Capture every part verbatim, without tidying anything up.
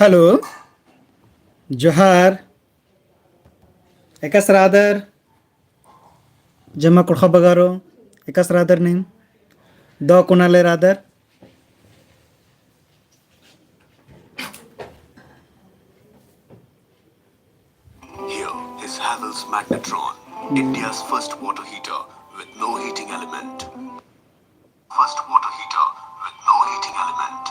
Hello, जोहार। एकासे रअदर? जम्मा कुँड़ुख़ बगारो, एकासे रअदर नीम? दौ कुना ले रअदर? Here is Havells Magnetron, India's first water heater with no heating element. First water heater with no heating element.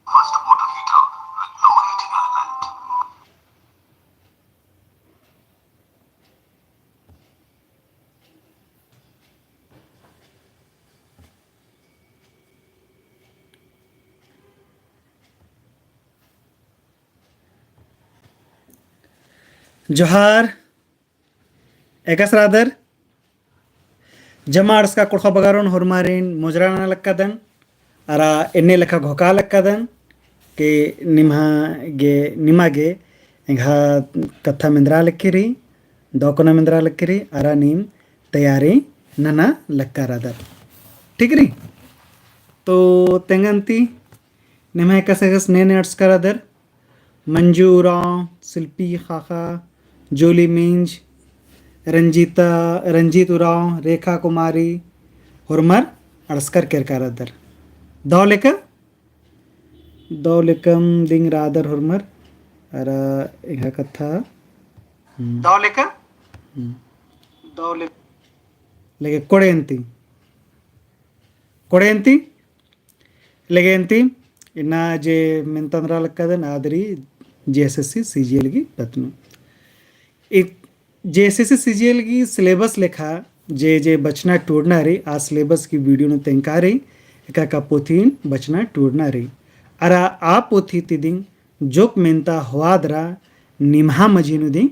First water heater with no heating element. जोहार। एकासे रअदर? जम्मा अंड़सका कुँड़ुख़ बगारोन होरमारिन मोजरा नना लक्कादन, अरा एन्ने लेखा घोखा लक्कादन, के निम्हा गे, निमा गे एंग्हा कत्था मेंदरा लक्की रई, दौ कुना मेंदरा लक्की रई, अरा नीम तैयारी नना लक्का रअदर। ठीक रई? तो तेंगन्ती, निम्हा एकासे एकासे ने ने अंड़सका रअदर? मंजू उराँव, शिल्पी ख़ाख़ा, जूली मिंज, रंजीता, रंजीत उराँव, रेखा कुमारी, होरमर अंड़सकर केरका रअदर। दौ लेका, दौ लेकम दिंग रअदर होरमर, अरा एंग्हा कत्था, हम्म। दौ लेका? हम्म। दौ ले-, लेके कोड़ेन्ती। कोड़ेन्ती? लेगेन्ती, इन्ना जे मेंता मेंदरा लक्कादन आद रई JSSC CGL गही पत्त नू। इ JSSC CGL गही syllabus लेखा जे जे बचना टूड़ना रई, आ syllabus गही video नू तेंगका रई, एका एका पोथीन बचना टूड़ना रई। अरा आ पोथी ती दिंग जोक मेंता होआ दरा निम्हा मझी नू दिंग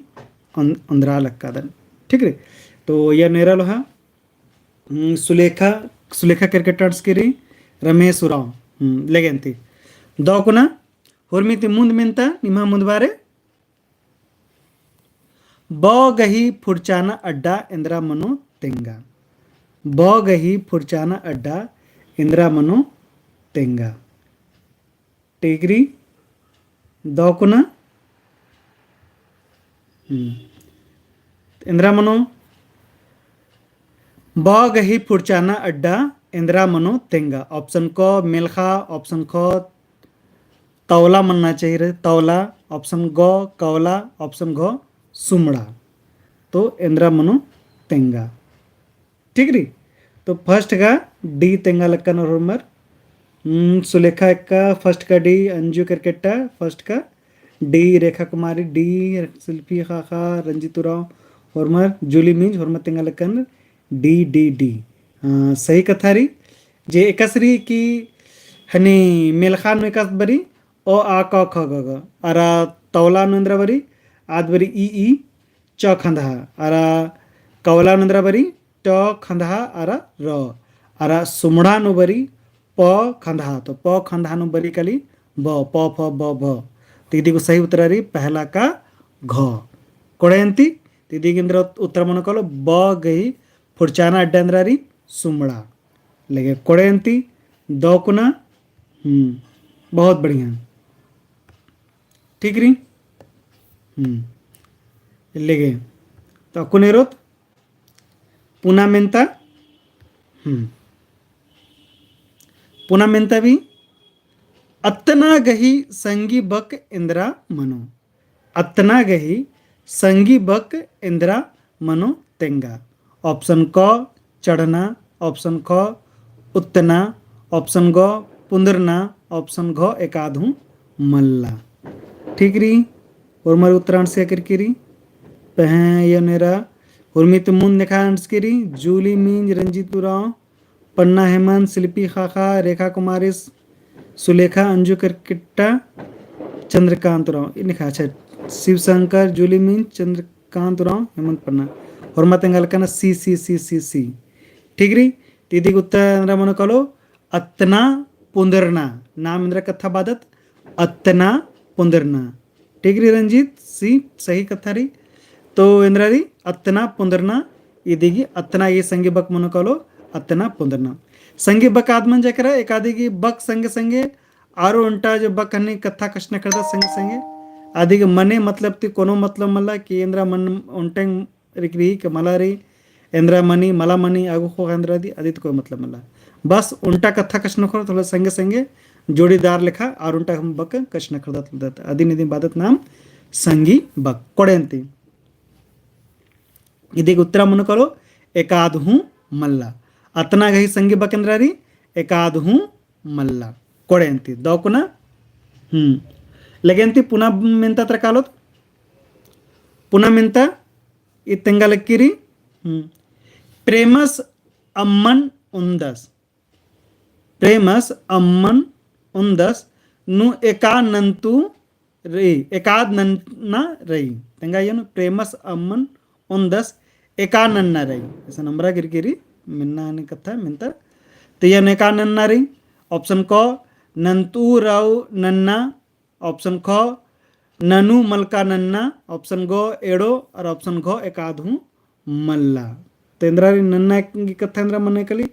ओन-, ओन्दरा लक्कादन। ठीक रई? तो या नेरा लोहा हम्म, सुलेखा, सुलेखा केरकेट्टा अंड़सकी रई, रमेश उराँव, हम्म, लेगेन्ती। दौ कुना, होरमी ती मुन्द मेंता, निम्हा मुन्द बारे। बौ गही फुरचाना अड्डा एन्दरा मनो तेंगा। बौ गही फुरचाना अड्डा एन्दरा मनो तेंगा। टेगरी, दौ कुना। हम्म। एन्दरा मनो, बौ गही फुरचाना अड्डा, एन्दरा मनो तेंगा। Option क, मेलखा, option ख, तौला मन्ना चाहिए, तौला, option ग, कौला, option घ, सुमड़ा। तो एन्दरा मनो तेंगा। ठीक रई? तो first का D तेंगा लक्कन होरमर। हम्म, सुलेखा एक्का, first का D, अंजू केरकेट्टा, first का D, रेखा कुमारी D, शिल्पी ख़ाख़ा, रंजीत उराँव, होरमर, जूली मिंज, होरमर तेंगा लक्कन D, D, D। हाँ, सही कत्था रई, जे एकासे रई कि हनी मेलखा नू एकासे बरी, अ, आ, क, ख, ग, घ। अरा तौला नू एन्दरा बरी, आद बरी इ, ई, च खंदहा। अरा कौला नू एन्दरा बरी, ट खंदहा अरा र। अरा सुमड़ा नू बरी, प खंदहा। तो प खंदहा नू बरी काली ब, प, फ, ब, भ। तो इदी गही सही उत्तर रई पहला का घ। कोड़ेन्ती, तो इदी गही एन्दरा उत्तर मनो कालो, बौ गही फुरचाना अड्डा एन्दरा रई सुमड़ा। लेगे कोड़ेन्ती, दौ कुना। हम्म, बहुत बढ़िया। ठीक रई? हम्म। लेगे। तो अक्कुन एरोत पुना मेंता। हम्म। पुना मेंता भी अत्तना गही संगी बक एन्दरा मनो। अत्तना गही संगी बक एन्दरा मनो तेंगा। Option क चढ़ना, option ख उत्तना, option ग पुंदरना, option घ एकाद हूँ मल्ला। ठीक रई, होरमर उत्तर अंड़सिया केरकी रई। पहें ये नेरा होरमी ती मुन्द नेखा अंड़सकी रई, जूली मिंज, रंजीत उराँव, पन्ना हेमंत, शिल्पी ख़ाख़ा, रेखा कुमारी, सुलेखा, अंजू केरकेट्टा, चंद्रकांत उराँव। इन्ने खा, अच्छा, शिव शंकर, जूली मिंज, चंद्रकांत उराँव, हेमंत पन्ना। होरमा तेंगा लक्कन C, C, C, C, C। ठीक रई? तो इदी गही उत्तर एन्दरा मनो कालो, अत्तना पुंदरना। नाम एन्दरा कत्था बअदत, अत्तना पुंदरना। ठीक रई रंजीत, C सही कत्था रई। तो एन्दरा रई अत्तना पुंदरना, इदी गही अत्तना गही संगी बक मनो कालो, अत्तना पुंदरना। संगी बक आद मंजा केरा, एकादी गही बक संगे संगे आरो ओन्टा जे बक हनी कत्था कछनखरदत संगे संगे। अदिगे मने मतलब ती कोनो मतलब मला कि एन्दरा मन ओन्टेंग रिकरी के मला रई, एन्दरा मनी, मला मनी, आगो खो एन्दरा दी, अदित कोई मतलब मला। बस ओन्टा कत्था कछनखरदत होले संगे संगे जोड़ीदार लेखा आरो ओन्टा हम बक कछनखरदत होले। अदिन इदिन बअदत नाम संगी बक। कोड़ेन्ती। इदिगे उत्तरा मनो कालो, एकाद हूँ मल्ला। अतना गही संगी बक एन्दरा रई, एकाद हूँ मल्ला। कोड़ेन्ती। दौकुना? हम्म। लेगेन्ती पुना मेन्ता तरा कालोत? पुना मेन्ता? ई तेंगा लक्की रई? हम्म। प्रेमस अम्मन ओन्दस। प्रेमस अम्मन ओन्दस नू एका नन्तु रई, एकाद नन्ना रई। तेंगा इय्या नू प्रेमस अम्मन ओन्दस एका नन्ना रई। ऐसा नम्बरा गिरगिरी मिन्ना हनी कत्था मिन्ता। तो इय्या नू एका नन्ना रई। Option क, नन्तु रऊ नन्ना। Option ख, ननु मलका नन्ना। Option ग, एड़ो। और option घ, एकाद हूँ मल्ला। तो एन्दरा रई नन्ना गही कत्था एन्दरा मने कली,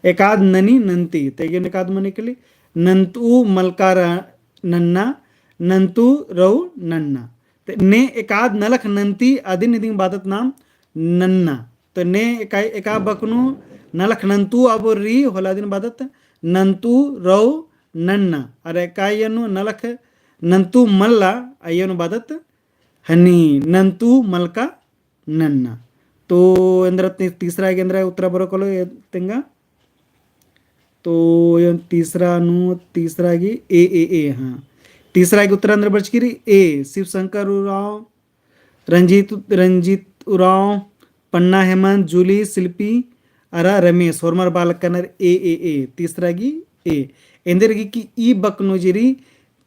एकाद ननी नन्ती। तो इय्या नू एकाद मने कली, नन्तु मलका र-, नन्ना, नन्तु रऊ नन्ना। तो ने एकाद नलख नन्ती अदिन इदिन बअदत नाम नन्ना। तो ने एका, एका बक नू नलख नन्तु आबो रई होले अदिन बअदत नन्तु रऊ नन्ना। अरा एका इय्या नू नलख नन्तु मल्ला अइय्या नू बअदत हनी नन्तु मलका नन्ना। तो एन्दरा ती-, तीसरा गे एन्दरा उत्तरा बरओ कालो ए तेंगा। तो इय्या तीसरा नू, तीसरा गे ए, ए, ए, हाँ। तीसरा गे उत्तरा एन्दरा बरचकी रई ए, शिव शंकर उराँव, रंजीत, रंजीत उराँव, पन्ना हेमंत, जूली, शिल्पी, अरा रमेश, होरमर बआ लक्कनर ए, ए, ए, तीसरा गे ए। एन्देरगे कि ई बक नू जे रई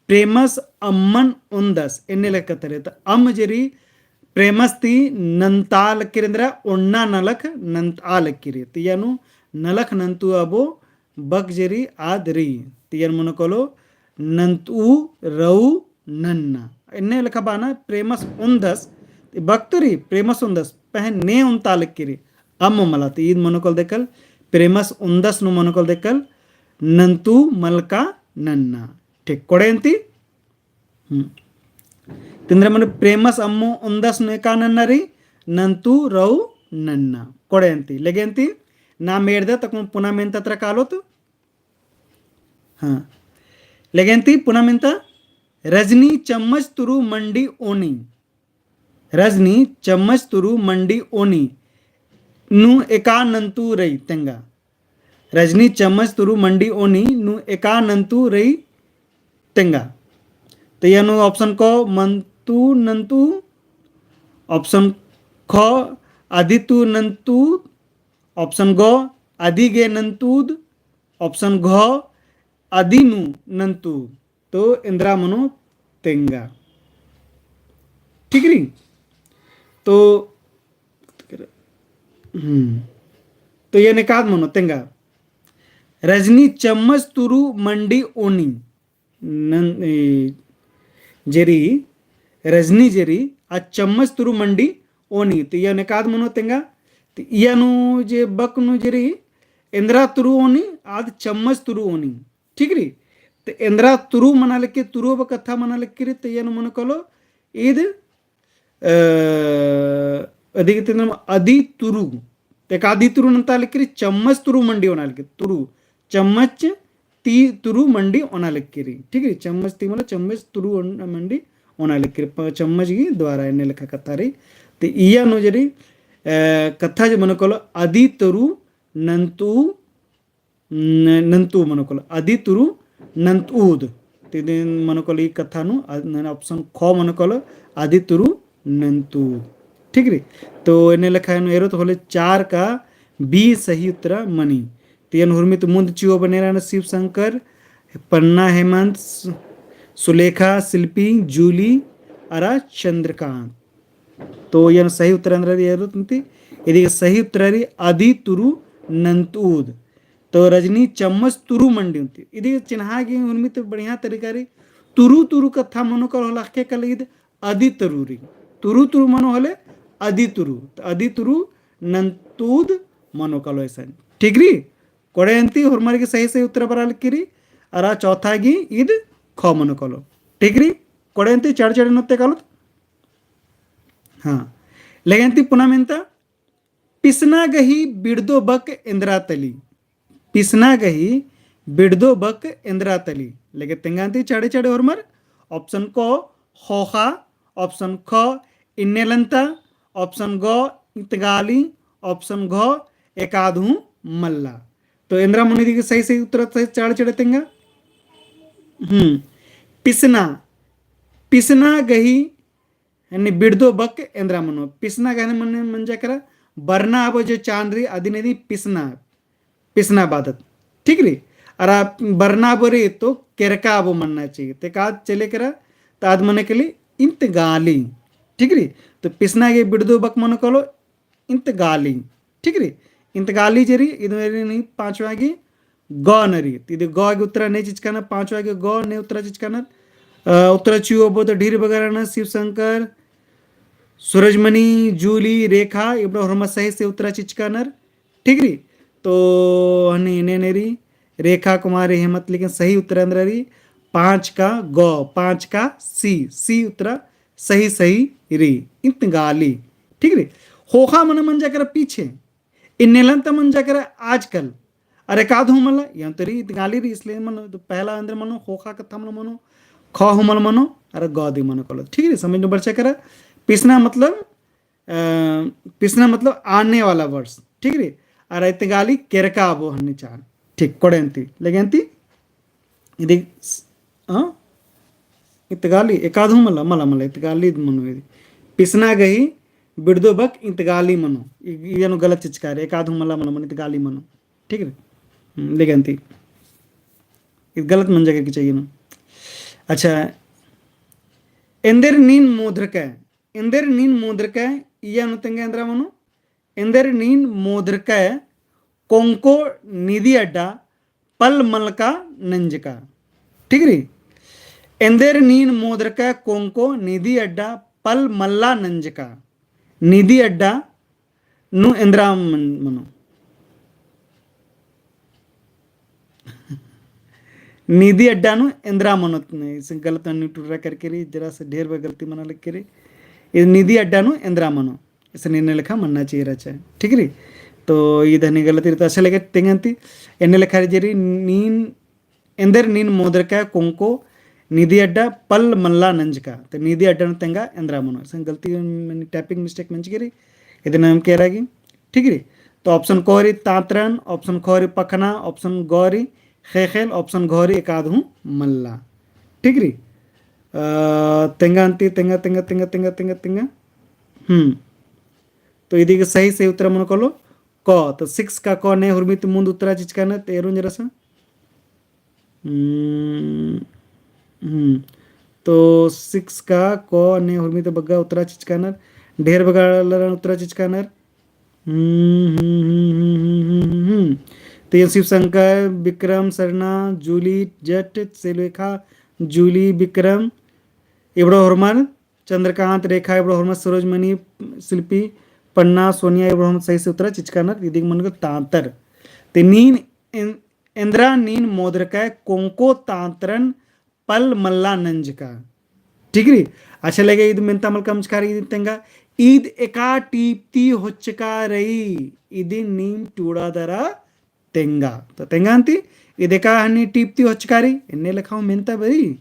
प्रेमस अम्मन ओन्दस, एन्ने लेखा कत्था रई। तो अम्म जे रई प्रेमस ती नन्ता लक्की रई एन्दरा, ओन्ना नलख नन्ता लक्की रई। तो इय्या नू नलख नन्तु आबो बक जे रई आद रई। तो इय्या नू मनो कालो नन्तु रऊ नन्ना। एन्ने लेखा बअना प्रेमस ओन्दस, तो बक तो रई प्रेमस ओन्दस, पहें ने ओन्ता लक्की रई, अम्म मला। तो ईद मनो कालो देखल, प्रेमस ओन्दस नू मनो कालो देखल, नन्तु मलका नन्ना। ठीक, कोड़ेन्ती? हम्म। तो एन्दरा मनो प्रेमस अम्म ओन्दस नू एका नन्ना रई, नन्तु रऊ नन्ना। कोड़ेन्ती, लेगेन्ती, नाम एरदत अक्कुन पुना मेन्ता तरा कालोत। हाँ। लेगेन्ती पुना मेन्ता, रजनी चम्मच तुरु मंडी ओनी। रजनी चम्मच तुरु मंडी ओनी नू एका नन्तु रई तेंगा। रजनी चम्मच तुरु मंडी ओनी नू एका नन्तु रई तेंगा। तो इय्या नू option क, मन्तु नन्तु, option ख, अदितु नन्तु, option ग, अदिगे नन्तुद, option घ, अदिनु नन्तुद। तो एन्दरा मनो तेंगा। ठीक रई? तो, हम्म। तो इय्या नू एकाद मनो तेंगा। रजनी चम्मच तुरु मंडी ओनी। नन-, ए, जे रई, रजनी जे रई, आ चम्मच तुरु मंडी ओनी। तो इय्या नू एकाद मनो तेंगा। तो इय्या नू जे बक नू जे रई, एन्दरा तुरु ओनी, आद चम्मच तुरु ओनी। ठीक रई? तो एन्दरा तुरु मना लक्की, तुरु बा कत्था मना लक्की रई, तो इय्या नू मनो कालो, ईद, अ, अदिगे ती नाम अदि तुरु। तो एका अदि तुरु नन्ता लक्की रई, चम्मच तुरु मंडी ओना लक्की, तुरु। चम्मच ती तुरु मंडी ओना लक्की रई। ठीक रई? चम्मच ती मतलब चम्मच तुरु ओन-, मंडी ओना लक्की रई। प-, चम्मच गही द्वारा एन्ने लेखा कत्था रई। तो इय्या नू जे रई, अ, कत्था जे मनो कालो अदि तुरु नन्तु न-, नन्तु मनो कालो, अदि तुरु नन्तुद। तो इदिन मनो कालो ई कत्था नू, अ-, न-, option ख मनो कालो, अदि तुरु नन्तुद। ठीक रई? तो एन्ने लेखा नू एरोत होले चार का B सही उत्तरा मनी। तो इय्या नू हुरमित मुन्द चिओ बने रहना शिव शंकर, पन्ना हेमंत, सु-, सुलेखा, शिल्पी, जूली, अरा चंद्रकांत। तो इय्या नू सही उत्तरा एन्दरा रई एरोत ती, इदिगे सही उत्तरा रई अदि तुरु नन्तुद। तो रजनी चम्मच तुरु मंडी ओनी। इदिगे चिन्हा गे हुरमित बढ़िया तरीका रई। तुरु तुरु कत्था मनो कालो होले अख़के कालो ईद अदि तुरु रई। तुरु तुरु मनो होले अदि तुरु। तो अदि तुरु नन्तुद मनो कालो असन। ठीक रई? कोड़ेन्ती होरमर गे सही सही उत्तरा बरआ लक्की रई। अरा चौथा गे ईद ख मनो कालो। ठीक रई? कोड़ेन्ती चड़ चड़ नत्ते कालोत। हाँ। लेगेन्ती पुना मेन्ता, पिसना गही बिड़दो बक एन्द्रा तली। पिसना गही बिड़दो बक एन्द्रा तली। लेगे तेंगान्ती चड़े चड़े होरमर, option क, ख़ोख़ा, option ख, इन्नेलन्ता, option ग, इतगाली, option घ, एकाद हूँ मल्ला। तो एन्द्रा मनो इदी गे सही सही उत्तर, सही चड़ चड़े तेंगा। हम्म। पिसना, पिसना गही यानी बिड़दो बक एन्द्रा मनो। पिसना गही मने मंजा केरा, बरना आबो जो चान रई, अदिन इदी पिसना, पिसना बादत। ठीक रई? अरा बरना आबो रई तो केरका आबो मन्ना चाहिए। ते का चले केरा, तो आद मने के लिए इन्तगाली। ठीक रई? तो पिसना गही बिड़दो बक मनो कालो, इन्तगाली। ठीक रई? इन्तगाली जे रई, इद मेरी नहीं पाँचवा गे ग नरी। तो इदी ग गे उत्तरा ने चिचकानर, पाँचवा गे ग ने उत्तरा चिचकानर। अ, उत्तरा चिओ बो तो ढेर बगरा ना, शिव शंकर, सूरजमणि, जूली, रेखा, इबड़ा होरमा सही से उत्तरा चिचकानर। ठीक रई? तो हनी ने नेरी रेखा कुमारी हेमत, लेकिन सही उत्तरा एन्द्रा रई पाँच का ग, पाँच का सी, सी उत्तरा सही सही रई, इन्तगाली। ठीक रई? ख़ोख़ा मने मंजा केरा पीछे, इन्नेलन्ता मंजा केरा आजकल। अरा एकाद हूँ मल्ला, यान तो रई इतगाली रई, इसलिए मनो, तो पहला एन्द्रा मनो, ख़ोख़ा कत्था मल्ला मनो, ख हूँ मल्ला मनो, अरा ग दी मनो कालो। ठीक रई? समझ नू बरचा केरा। पिसना मतलब, अ, पिसना मतलब आने वाला वर्ष। ठीक रई? अरा इतगाली केरका आबो हन्नी चान। ठीक, कोड़ेन्ती। लेगेन्ती इदी, हाँ? इतगाली, एकाद हूँ मल्ला, मल्ला, मल्ला, इतगाली मनो इदी। पिसना गही बिड़दो बक इतगाली मनो। इ-, इयनो गलत चिचका रई, एकाद हूँ मल्ला, मल्ला, मनो, इतगाली मनो। ठीक रई? हम्म, लेगेन्ती। इद गलत मंजा केरा कि चाहिए ना। अच्छा, एन्देर नीन मोद्रकय, एन्देर नीन मोद्रकय, इयनो तेंगा एन्द्रा मनो, एन्देर नीन मोद्रकय कोंको निदी अड्डा पल मलका नंजका। ठीक रई? एन्देर नीन मोद्रकय कोंको निदी अड्डा पल मल्ला नंजका। निदी अड्डा नू एन्द्रा मन-, मनो। निदी अड्डा नू एन्द्रा मनो, इसन गलत अन्नी टुर्रा करके रई, जरा से ढेर बार गलती मना लग के रई। इद निदी अड्डा नू एन्द्रा मनो। इसन एन्ने लेखा मन्ना चाहिए रहचा। ठीक रई? तो इद हनी गलत रई, तो अच्छा लेगे तेंगन्ती, एन्ने लेखा रई जे रई, नीन एन्देर नीन मोद्रकय कोंको निदी अड्डा पल मल्ला नंजका। तो निदी अड्डा नू तेंगा एन्द्रा मनो। इसन गलती मने typing mistake मंजकी रई। इदन नाम केरा गे। ठीक रई? तो option क रई तांतरन, option ख रई पखना, option ग रई ख़ेख़ेल, option घ रई एकाद हूँ मल्ला। ठीक रई? अ, तेंगा अन्ती, तेंगा, तेंगा, तेंगा। हम्म। तो इदी गे सही, सही उत्तरा मनो कालो क। तो six का क ने हुरमी ती मुन्द उत्तरा चिचकानर, तो एरोन जरा सा। हम्म, हम्म। तो six का क ने हुरमी ती बग्गे उत्तरा चिचकानर, ढेर बग्गे आलर उत्तरा चिचकानर। हम्म, हम्म, हम्म। तो ये शिव शंकर, विक्रम, सरना, जूली, जट, सेलुखा, जूली, विक्रम, इबड़ा होरमर, चंद्रकांत, रेखा, इबड़ा होरमर, सरोजमणि, शिल्पी, पन्ना, सोनिया, इबड़ा होरमर सही से उत्तरा चिचकानर, इदी गे मनो कालो तांतर। ते नीन एन-, एन्द्रा नीन मोद्रकय कोंको तांतरन पल मल्ला नंजका। ठीक रई? अच्छा लेगे इद मेन्ता मलका मंजका रई इद तेंगा। इद एका टीप ती होचका रई, इदिन नीन टूड़ा दरा तेंगा। तो तेंगा अन्ती, इद एका हनी टीप ती होचका रई, एन्ने लेखा हूँ मेन्ता बरई,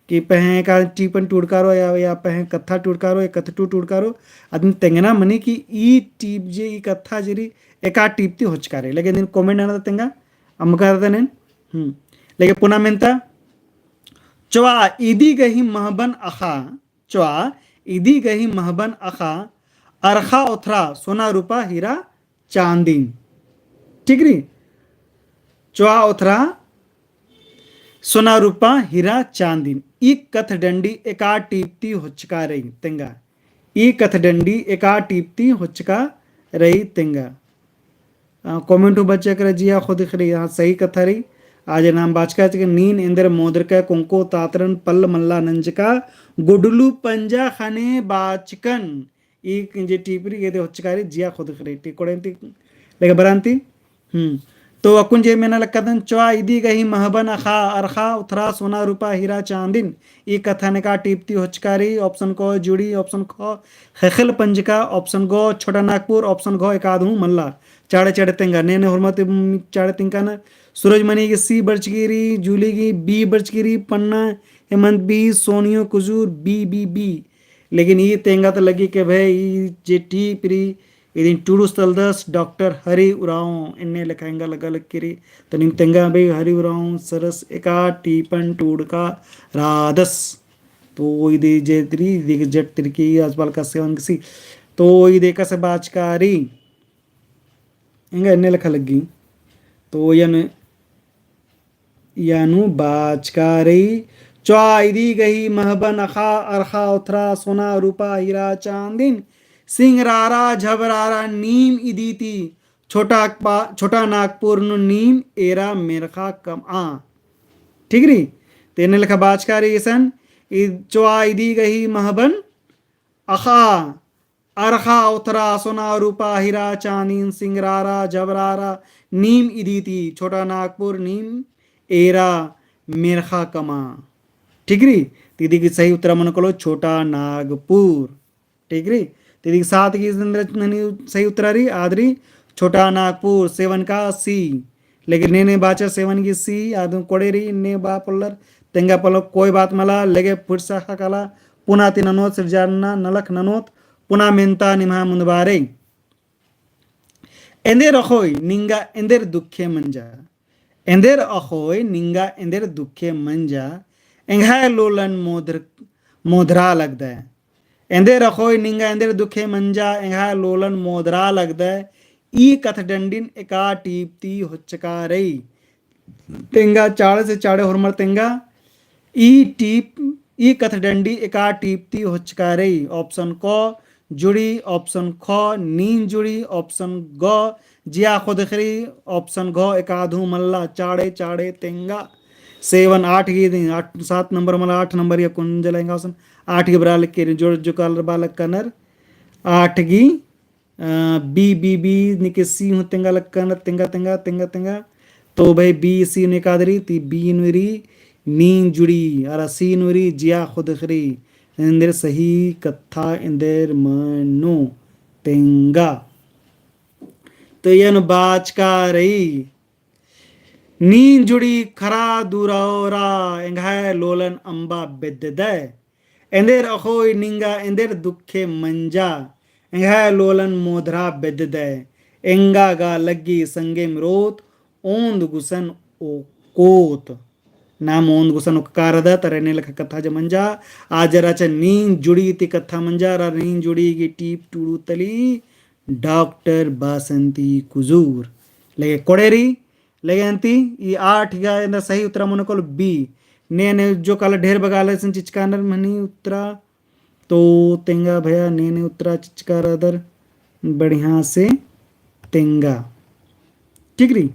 कि पहें एका टीपन टूड़का रओ या, या पहें कत्था टूड़का रओ, या कत्थटू टूड़का रओ, अदिन तेंगना मनी कि ई टीप जे, ई कत्था जे रई, एका टीप ती होचका रई। लेगे नीन comment नना ता तेंगा, अमका रअदन एन। हम्म। लेगे पुना मेन्ता, चोआ इदी गही महबन अख़ा, चोआ इदी गही महबन अख़ा, अरख़ा ओथरा सोना रूपा हीरा चांदिन। ठीक रई? चोआ ओथरा सोना रूपा हीरा चांदिन। ई कथडंडी एका टीप ती होचका रई तेंगा। ई कथडंडी एका टीप ती होचका रई तेंगा। अ, comment हूँ बच्चा केरा जिया खुद खरी, हाँ, सही कत्था रई। आज नाम बाचका चिके नीन एन्देर मोदरका कोंको तातरन पल्ल मल्ला नंजका गुडलू पंजा खने बाचकन। ई जे टीपरी एदे होचकारी जिया खुद खरी। टी कोड़ेन्ती लेके बरान्ती। हम्म। तो अक्कुन जे मेना लक्कदन, चोआ इदी गही महबन अख़ा, अरख़ा उथरा सोना रूपा हीरा चांदिन। ई कत्थन एका टीप ती होचका रई? Option क जुड़ी, option ख ख़ेख़ेल पंजका, option ग छोटा नागपुर, option घ एकाद हूँ मल्ला। चाड़े चाड़े तेंगा, ने ने होरमर ती, उम, चाड़े तिंका ना। सूरजमणि गी C बरचकी रई, जूली गी B बरचकी रई, पन्ना हेमंत B, सोनियो कुजूर B, B, B। लेकिन ई तेंगा ता लग्गी के भई ई जे टीप रई, इदिन टूड़ुस तलदस डॉक्टर हरि उराँव, एन्ने लेखा एंगा लग्गा लग्गी रई। तो नीम तेंगा भई हरि उराँव सरस एका टीपन टूड़का रअदस। तो इदी जे रई, इदी जट तिरकी आजबाल का सेवन किसी। तो इदी एकासे बाचका रई। एंगा एन्ने लेखा लग्गी। तो एन, एन बाचका रई, चोआ इदी गही महबन अख़ा, अरख़ा उथरा सोना रूपा हीरा चांदिन, सिंगरारा झबरारा नीम इदी ती, छोटा पा-, छोटा नागपुर नू नीम एरा मेरख़ा कमआ। ठीक रई? तो एन्ने लेखा बाचका रई इसन, ई चोआ इदी गही महबन अख़ा, अरख़ा उथरा सोना रूपा हीरा चांदिन सिंगरारा झबरारा नीम इदी ती, छोटा नागपुर नीम एरा मेरख़ा कमआ। ठीक रई? तो इदी गही सही उत्तरा मनो कालो छोटा नागपुर। ठीक रई? तो इदी गही सात गही ननी सही उत्तरा रई, आद रई छोटा नागपुर, सेवन का C। लेकिन ने ने बाचर सेवन गही C, आद हूँ कोड़े रई, ने बा पोल्लर, तेंगा पोल्लर, कोई बात मला, लेगे फुटसा खा काला, पुना ती ननोत सिरजारना नलख ननोत, पुना मेन्ता निम्हा मुन्दबारे। एन्देर अख़ोय निंगा एन्देर दुखे मंजा, एन्देर अख़ोय निंगा एन्देर दुखे मंजा, एंग्है लोलन मोधर-, मोधरा लगदय। एन्देर अख़ोय निंगा एन्देर दुखे मंजा, एंग्है लोलन मोधरा लगदय। ई कत्थडंडिन एका टीप ती होचका रई? तेंगा चाड़े से चाड़े होरमर तेंगा। ई टीप, ई कत्थडंडी एका टीप ती होचका रई? Option क जुड़ी, option ख नीन जुड़ी, option ग जिया खुदखरी, option घ एकाधू मल्ला। चाड़े चाड़े तेंगा। सेवन आठ गही, आठ, सात नंबर मला, आठ नंबर या कुंजला एंगा सन। आठ गही बरा लक्की, जोड़ जोकाल बा लक्कनर। आठ गही अ, B, B, B, निके C हूँ तेंगा लक्कन, तेंगा, तेंगा, तेंगा, तेंगा। तो भाई B, C ने कादरी, ती B नुरी, नीन जुड़ी, अरा C नुरी, जिया खुदखरी। एन्देर सही कत्था एन्देर मनो तेंगा। तो एन बाचका रई। नीन जुड़ी खरा दुरौरा, एंग्है लोलन अम्बा बेद्ददय। एन्देर अख़ोय निंगा एन्देर दुखे मंजा, एंग्है लोलन मोधरा बेद्ददय। एंगा गा लग्गी संगेम रोत, ओन्द गुसन ओकोत। नाम ओन्द गुसन ओक्का रअदत, अरा एन्ने लेखा कत्था जे मंजा, आजर आचा नीन जुड़ी ती कत्था मंजा, अरा नीन जुड़ी गही टीप टूड़ू तली डॉक्टर बासंती कुजूर। लगे कोड़ेरी, लगे अन्ती, ई आठ गा एन्दा सही उत्तरा मनो कालो B। ने, ने जो काला ढेर बगाले सन चिचका नर मनी उत्तरा, तो तेंगा भैया ने, ने उत्तरा चिचका रअदर बढ़िया से तेंगा। ठीक रई?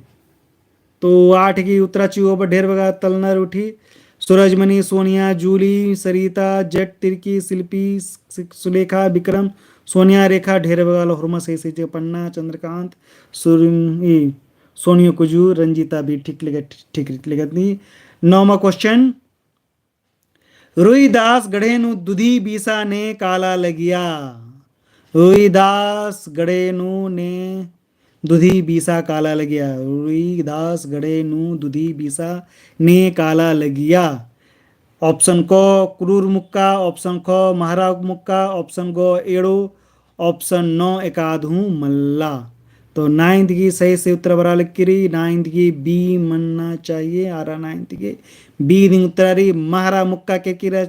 तो आठ गही उत्तरा चिओ बा ढेर बगा तलनर उठी। सूरजमणि, सोनिया, जूली, सरिता, जट, तिरकी, शिल्पी, सु-, सुलेखा, विक्रम, सोनिया, रेखा, ढेर बगा ला होरमा सही सही जे पन्ना, चंद्रकांत, सुरम-, ई, सोनियो कुजूर, रंजीता भी ठीक लगे, ठीक, ठीक लगे नी। नौमा question, रुईदास गढ़े नू दुधी बीसा ने काला लगिया। रुईदास गढ़े नू ने दुधी बीसा काला लगिया। रुईदास गढ़े नू दुधी बीसा ने काला लगिया। Option क कुरूर मुक्का, option ख महरा मुक्का, option ग एड़ो, option नौ एकाधू मल्ला। तो ninth गही सही सही उत्तरा बरा लक्की रई, ninth गही B मन्ना चाहिए, आरा ninth गही B दिम उत्तरा रई। महरा मुक्का के किरा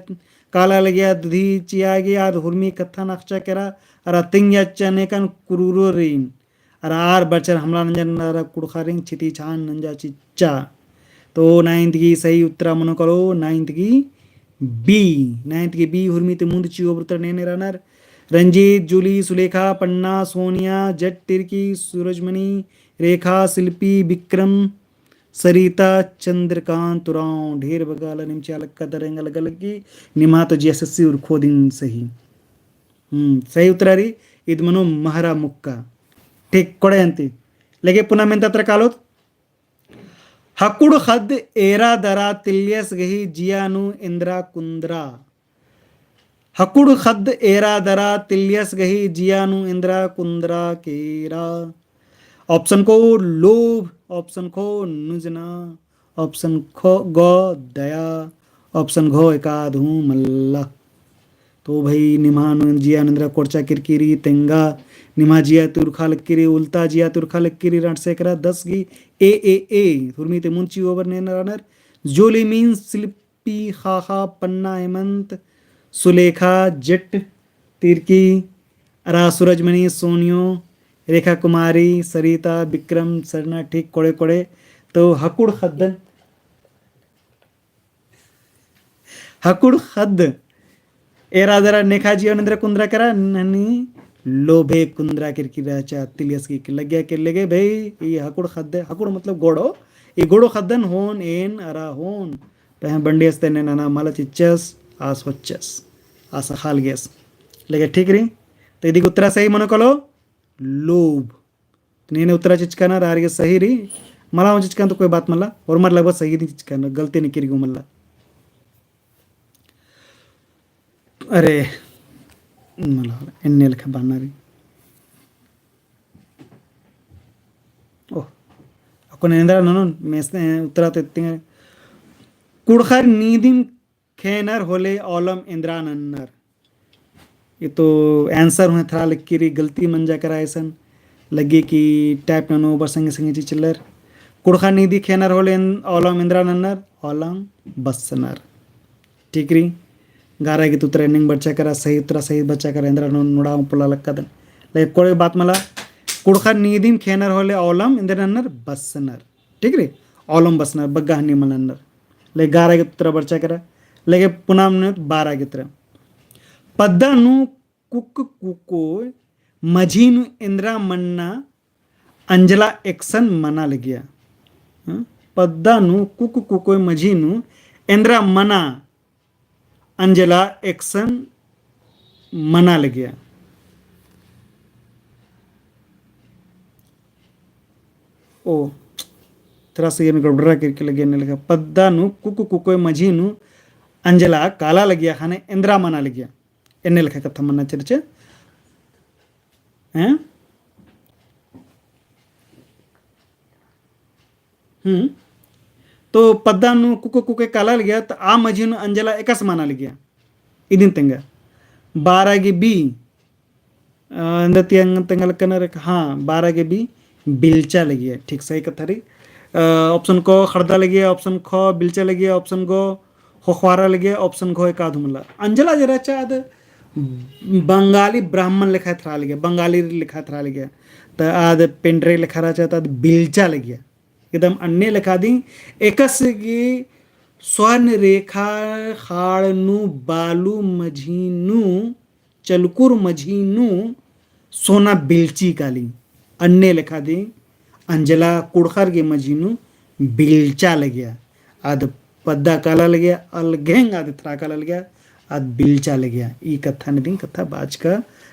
काला लगिया दुधी चिआ गे आद हुरमी कत्था नक्शा केरा, अरा तिंगिया चनेकन कुरूरो रई। अरा आर बरचर हमला नंजर नरा कुड़खारिन छिती छान नंजा चिच्चा। तो ninth गही सही उत्तरा मनो कालो ninth गही B। Ninth गही B हुरमी ते मुंद चिओ बरतर ने ने रअनर। रंजीत, जूली, सुलेखा, पन्ना, सोनिया, जट, तिरकी, सूरजमणि, रेखा, शिल्पी, विक्रम, सरिता, चंद्रकांत उराँव। ढेर बगाला निम चिआ लक्का दरेंगा लगा लग्गी। निमा तो JSSC उरखो दिन सही। हम्म, सही उत्तरा रई, इद मनो महरा मुक्का। ठीक, कोड़े अन्ती। लगे पुना मेन्ता तरा कालोत। हकुड़ ख़द्द एरा दरा तिल्यस गही जिया नू एन्द्रा कुन्द्रा। हकुड़ ख़द्द एरा दरा तिल्यस गही जिया नू एन्द्रा कुन्द्रा केरा। Option को लोभ, option खो नुजना, option खो ग दया, option घो एकाद हूँ मल्ला। तो भाई निम्हा नू जिया नू एन्द्रा कोड़चा केरकी रई तेंगा, निम्हा जिया ती उरखा लक्की रई, उल्टा जिया ती उरखा लक्की रई, रंट सेकरा दस गही A, A, A, हुरमी ती मुंची ओबर नेना रअनर, जोली means शिल्पी, ख़ाख़ा, पन्ना, हेमंत, सुलेखा, जेट, तिरकी, अरा सूरजमणि, सोनियो, रेखा कुमारी, सरिता, विक्रम, सरना, ठीक कोड़े कोड़े। तो हकुड़ ख़द्दन हकुड़ ख़द्द एरा दरा नेखा जिया नू एन्द्रा कुन्द्रा केरा, ननी लोभे कुन्द्रा केरकी रहचा, तिलियस की लग्गिया के लगे भाई, ई हकुड़ ख़द्द, हकुड़ मतलब गोड़ो, ई गोड़ो ख़द्दन होन, एन अरा होन, पहें बंडियस तेने नना मला चिच्चस, आस होच्चस, आस ख़ाल गेस। लगे ठीक रई, तो इदी उत्तरा सही मनो कलो, लोभ। नेने उत्तरा चिचकानर आर गे सही रई, मला हूँ चिचकान तो कोई बात मल्ला, होरमर लगभग सही दिम चिचकानर, गलती निकिर गो मल्ला। अरे, मला एन्ने लेखा बअना रई। ओह, अक्कुन एन्द्रा ननोन, मेसने उत्तरा तो इत्तिंग। कुँड़ुख़र नीदिम खेनर होले औलम एन्द्रा नन्नर। ये तो answer हूँ एथरा लक्की रई, गलती मंजा केरा असन लग्गी कि type ननो बर संगे संगे चिच्चलर। कुँड़ुख़र नीदी खेनर होले एन-, औलम एन्द्रा नन्नर, औलम बस्सनर। ठीक रई, गारा गे उत्तरा एन्ने बरचा केरा, सही उत्तरा सही बरचा केरा, एन्द्रा नू-, नोड़ा हूँ पोल्ला लक्कादन। लेकिन कोड़े बात मला, कुँड़ुख़र नीदिम खेनर होले औलम एन्द्रा नन्नर, बस्सनर। ठीक रई, औलम बस्सनर, बग्गे हन्नी मल नन्नर। ले गारा गे उत्तरा बरचा केरा, लेगे पुना नू बारा गे उत्तरा। पद्दा नू कुक कुकोय मझी नू एन्द्रा मन्ना अंजला एकसन मना लगिया। हम्म? पद्दा नू कुक कुकोय मझी नू एन्द्रा मना अंजला एकसन मना लगिया। ओ, थोड़ा सा ये में गड़बड़ा करके लगे, एन्ने लेखा। पद्दा नू कुक कुकोय मझी नू अंजला काला लगिया, ख़ने एन्द्रा मना लगिया। एन्ने लेखा कत्था मन्ना चर्चा। हैं? हम्म। तो पद्दा नू कुको कुके काला लगिया, तो आ मझी नू अंजला एकस मना लगिया। इदिन तेंगा। बारा गे B, अ, एन्दा ती तेंगा लक्कनर, हाँ, बारा गे B, बिल्चा लगिया। ठीक सही कत्था रई। अ, option क ख़ड़दा लगिया, option ख बिल्चा लगिया, option ग ख़ोख़वारा लगिया, option घ एकाद हूँ मला। अंजला जे रहचा आद बंगाली ब्राह्मण लेखा एथरा लगिया, बंगाली लेखा एथरा लगिया। त आद पेंड्रे लेखा रहचा, त आद बिल्चा लगिया। एकदम अन्ने लेखा दिम एकस गे स्वर्ण रेखा ख़ाड़ नू बालू मझी नू चलकुर मझी नू सोना बिल्ची काली, अन्ने लेखा दिम अंजला कुँड़ुख़र गे मझी नू बिल्चा लगिया। आद पद्दा काला लगिया, अलगेंग आद एथरा काला लगिया, आद बिल्चा लगिया। ई कत्था नू दिम कत्था बाचका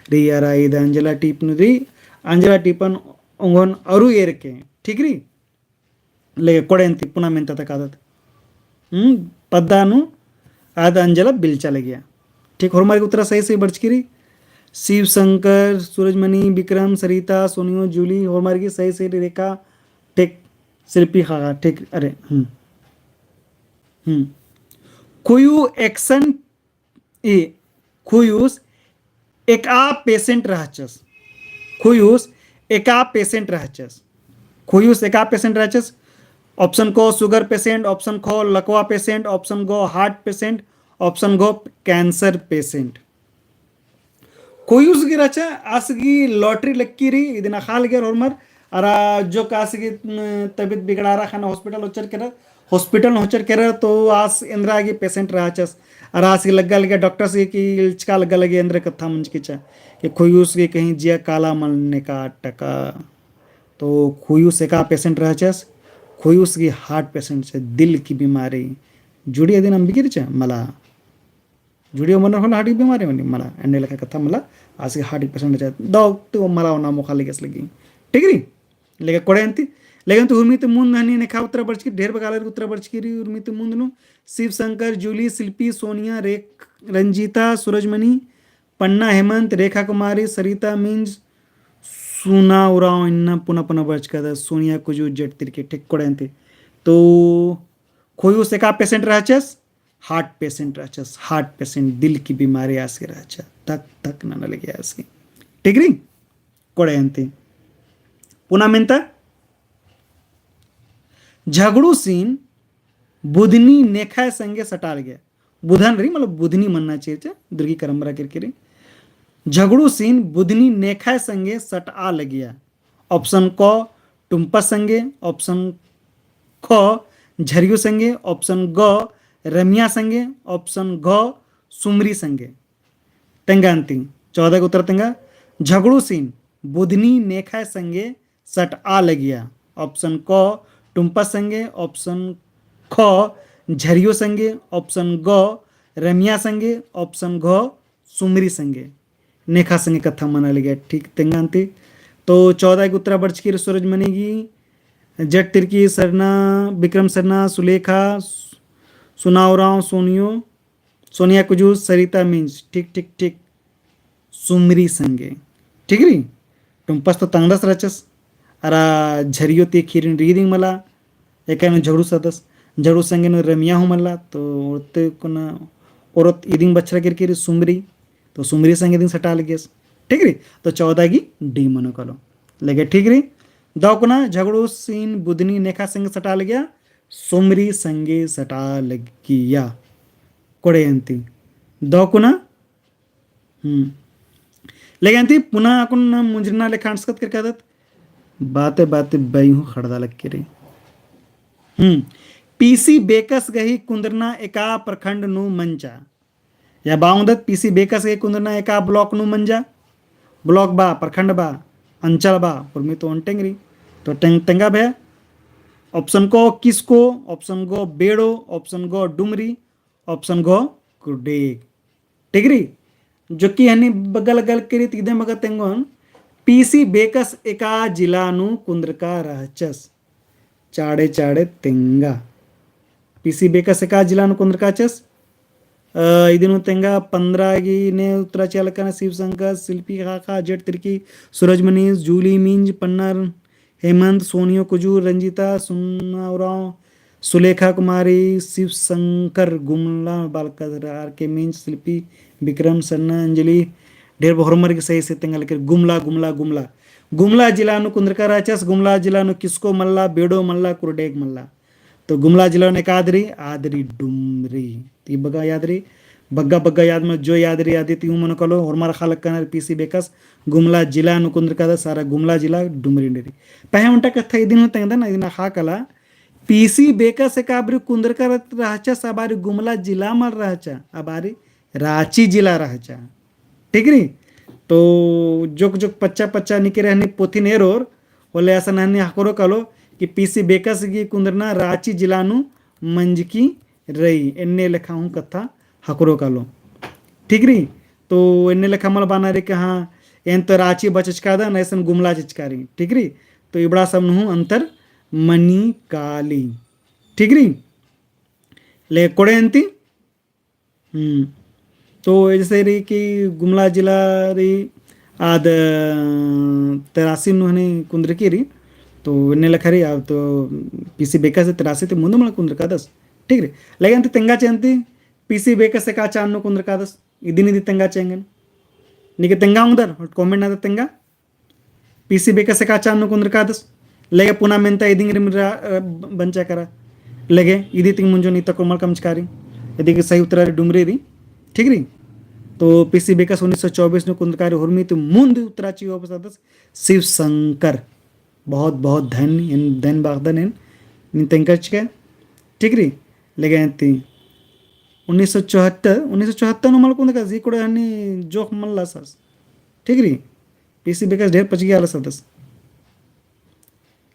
रई अरा ईद अंजला टीप नू रई, अंजला टीपन ओंगोन अरु एरके, ठीक रई? लेगे कोड़े अन्ती पुना मेन्ता तक आदत। हम्म, पद्दा नू आद अंजला बिल्चा लगिया। ठीक, होरमर गे उत्तरा सही सही बरचकी रई। शिव शंकर, सूरजमणि, विक्रम, सरिता, सोनियो, जूली, होरमर गे सही सही रई। रेखा, ठीक, शिल्पी, ख़ाख़ा, ठीक, अरे, हम्म। हम्म। खुयू एकसन ई खुयूस एकआ patient रहचस। खुयूस एकआ patient रहचस। खुयूस एकआ patient रहचस। Option क sugar patient, option ख लकवा patient, option ग heart patient, option घ cancer patient। खुयूस गे रहचा, आस गे lottery लक्की रई, इदिन अख़ा लगियर होरमर, अरा जोक आस गे, न, तबियत बिगड़ारा ख़ने hospital होचर केरर, hospital होचर केरर तो आस एन्द्रा गे patient रहचस। अरा आस गे लग्गा लगिया doctors गे कि इल्चका लग्गा लगिया एन्द्रा कत्था मंजकी रहचा कि खुयूस गे कहीं जिया काला मल नेका टका। तो खुयूस एकआ patient रहचस, खुयूस गे heart patient से दिल की बीमारी जुड़ी अदिन अम्बिकी रहचा मला। जुड़ियो मनर होले heart की बीमारी मनी मला, एन्ने लेखा कत्था मला, आस गे heart की patient रहचा, दौ तो मला ओना मोख़ा लगियस लग्गी। ठीक रई? लेगे कोड़े अन्ती, लेकिन तो उर्मी ती मुन्द हनी नेखा उत्तरा बरचकी, ढेर बग्गे आलर उत्तरा बरचकी रई उर्मी ती मुन्द नू। शिव शंकर, जूली, शिल्पी, सोनिया, रेख-, रंजीता, सूरजमणि, पन्ना, हेमंत, रेखा कुमारी, सरिता मिंज, सुना उराँव इन्ना पुना पुना बरचकादस, सोनिया कुजूर जेट तिरकी, ठीक कोड़े अन्ती। तो खोयूस एका patient रहचस, heart patient रहचस, heart patient दिल की बीमारी आस गे रहचा, धक धक नना लगे आस गे। ठीक रई? कोड़े अन्ती। पुना मेन्ता झगड़ूसिन बुधनी नेखा संगे सटा लगिया। बुधन रई मतलब बुधनी मन्ना चेरचा, दीर्घीकरण बरा केरकी रई। झगड़ूसिन बुधनी नेखा संगे सटा लगिया। Option क टुम्पस संगे, option ख झरियो संगे, option ग रमिया संगे, option घ सुमरी संगे। तेंगा अन्ती, चौदह गे उत्तरा तेंगा, झगड़ूसिन बुधनी नेखा संगे सटा लगिया। Option क टुम्पस संगे, option ख झरियो संगे, option ग रमिया संगे, option घ सुमरी संगे। नेखा संगे कत्था मना लगिया, ठीक तेंगा अन्ती। तो चौदह गे उत्तरा बरचकी रई सूरजमणि गही, जेट तिरकी सरना, विक्रम सरना, सुलेखा, सु-, सुना उराँव, सोनियो, सोनिया कुजूर, सरिता मिंज, ठीक, ठीक, ठीक। सुमरी संगे। ठीक रई? टुम्पस तो तंगदस रहचस। अरा झरियो ती ख़ीरिन रई इदिंग मला, एका नू झगड़ूस रअदस, झगड़ूस संगे नू रमिया हूँ मल्ला, तो ओरते कुना ओरोत इदिंग बछरा केरकी रई सुमरी, तो सुमरी संगे इदिंग सटा लगियस। ठीक रई? तो चौदह गही D मनो कालो। लगे ठीक रई? दव कुना झगड़ूसिन बुधनी नेखा संगे सटा लगिया, सुमरी संगे सटा लगिया। कोड़े अन्ती। दव कुना हम्म। लेकिन ती पुना अक्कुन मुंजरना लेखा अंटसकत केरकादत, बाते बाते बई हूँ खड़दा लग केरी। हम्म। पीसी बेकस गही कुंदरना एका प्रखंड नू मंजा। या बआ ओंगदत पीसी बेकस गही कुंदरना एका block नू मंजा। Block बआ, प्रखंड बआ, अंचल बआ, उर्मी तो ओन्टेंगरी। तो तेंग-, तेंगा भे, option क किसको, option ग बेड़ो, option घ डुमरी, option घ कुरडेग। ठीक रई? जो कि हनी बगल गल करी ती इदे मगा तेंगोन, पीसी बेकस एका जिला नू कुंदरका रहचस। चाड़े चाड़े तेंगा। पीसी बेकस एका जिला नू कुंदरका रहचस। अ, इदिन हूँ तेंगा पन्द्रह गही ने उत्तरा चिआ लक्कन, शिव शंकर, शिल्पी खाखा, जेट तिरकी, सूरजमणि, जूली मिंज, पन्ना हेमंत, सोनियो कुजूर, रंजीता, सुन्ना उराँव, सुलेखा कुमारी, शिव शंकर, गुमला, बालका, आर के मिंज, शिल्पी, विक्रम, सन्ना, अंजलि, ढेर बग्गे होरमर गे सही से तेंगा लगे, गुमला, गुमला, गुमला। गुमला जिला नू कुंदरका रहचस, गुमला जिला नू किसको मल्ला, बेड़ो मल्ला, कुरडेग मल्ला। तो गुमला जिला नू एका आद रई, आद रई डुमरी। ती बग्गे याद रई, बग्गे बग्गे याद मल, जो याद रई आदि ती हूँ मनो कालो, होरमर ख़ा लक्कनर पीसी बेकस गुमला जिला नू कुंदरका रहचस, अरा गुमला जिला डुमरी नू रई। पहें ओन्टा कत्था इदिन हूँ तेंगदन, इदिन ख़ा काला, पीसी बेकस एका बारी कुंदरका रहचस, आ बारी गुमला जिला मल रहचा, आ बारी राँची जिला रहचा। ठीक रई? तो जोक जोक पच्चा पच्चा निके रहनी पोथिन एरोर, होले असन हनी हकरो कालो कि पीसी बेकस गही कुंदरना राँची जिला नू मंजकी रई, एन्ने लेखा हूँ कत्था हकरो कालो। ठीक रई? तो एन्ने लेखा मल बअना रई कि हाँ, एन तो राँची बचचकादन, असन गुमला चिचका रई। ठीक रई? तो इबड़ा सब नू हूँ अंतर मनी काली। ठीक रई? ले कोड़े अन्ती हम्म। तो जैसे रई कि गुमला जिला रई आद, अ, तेरासी नू हनी कुंदरकी रई, तो एन्ने लेखा रई, आद तो पीसी बेकस तेरासी ती मुन्द मल कुंदरकादस। ठीक रई। लेकिन ती तेंगा चिआ अन्ती, पीसी बेकस एका चान नू कुंदरकादस, इदिन इदी तेंगा चिआ एंगन। निके तेंगा ओंगदर, comment नू ता तेंगा। पीसी बेकस एका चान नू कुंदरकादस। लेगे पुना मेन्ता इदिंग रिम रा-, अ, बंचा करा। लेगे इदी तिंग मुंजो नीता कुरमल कमचकारी। इदी के सही उत्तरा रई डुमरी रई। ठीक रई? तो पीसी बेकस उन्नीस सौ चौबीस नू कुंदरकारी, होरमी ती मुन्द उत्तरा चिआ वापस आदस शिव शंकर। बहुत बहुत धन्य, एन धन्य बागदन एन, नीन तेंगचके। ठीक रई? लेगे ती उन्नीस सौ चौहत्तर, उन्नीस सौ चौहत्तर नू मल कुंदरका, जी कोड़े हनी जोख मल्ला सास। ठीक रई? पीसी बेकस ढेर पचगी आलस रअदस।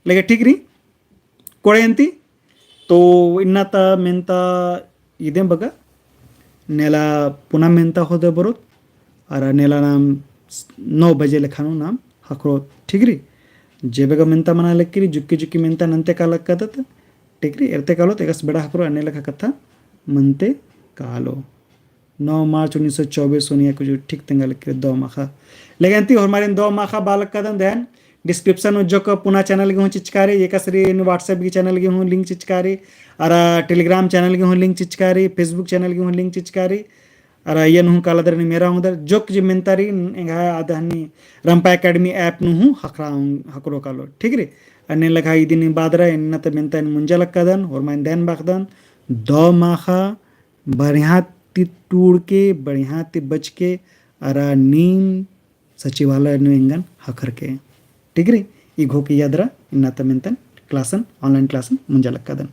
लेगे ठीक रई, कोड़े अन्ती, तो इन्ना ता मेन्ता इदे बग्गे, नेला पुना मेन्ता होदे बरोत, अरा नेला नाम नौ बजे लेखा नू नाम हकरोत, ठीक रई। जे बेगा मेन्ता मना लगी रई, जुक्की जुक्की मेन्ता नन्ते काला लक्कादत, ठीक रई, एरते कालोत, एकासे बेड़ा ख़क्खरो, अन्ने लेखा कत्था मन्ते कालो। नौ मार्च उन्नीस सौ चौबीस सोनिया कुछ ठीक तेंगा लगी रई दौ माखा। लेकिन ती होरमारिन दौ माखा बआ लक्कादन देन, description नू जोक्क पुना channel गे हूँ चिचका रई, एकासे रई WhatsApp गे channel गे हूँ link चिचका रई, अरा Telegram channel गे हूँ link चिचका रई, Facebook channel गे हूँ link चिचका रई, अरा इय्या नू हूँ कालादर नीम एरा ओंगदर, जोक्क जे मेन्ता रई एंग्है अदहनी रंपा Academy app नू हूँ ख़क्खरा ओंग-, ख़क्खरो कालो, ठीक रई। अन्ने लेखा इदिन बादरा इन्ना ता मेन्ता एन मुंजा लक्कादन, होरमारिन देन बाखदन, दौ माखा बढ़िया ती टूड़ के, बढ़िया ती बच के, अरा नीम सचिवालय नू एंगन ख़क्खर के। ठीक रई? ई घोख इय्या दरा इन्ना ता मेन्तन class-न, online class-न मुंजा लक्कादन।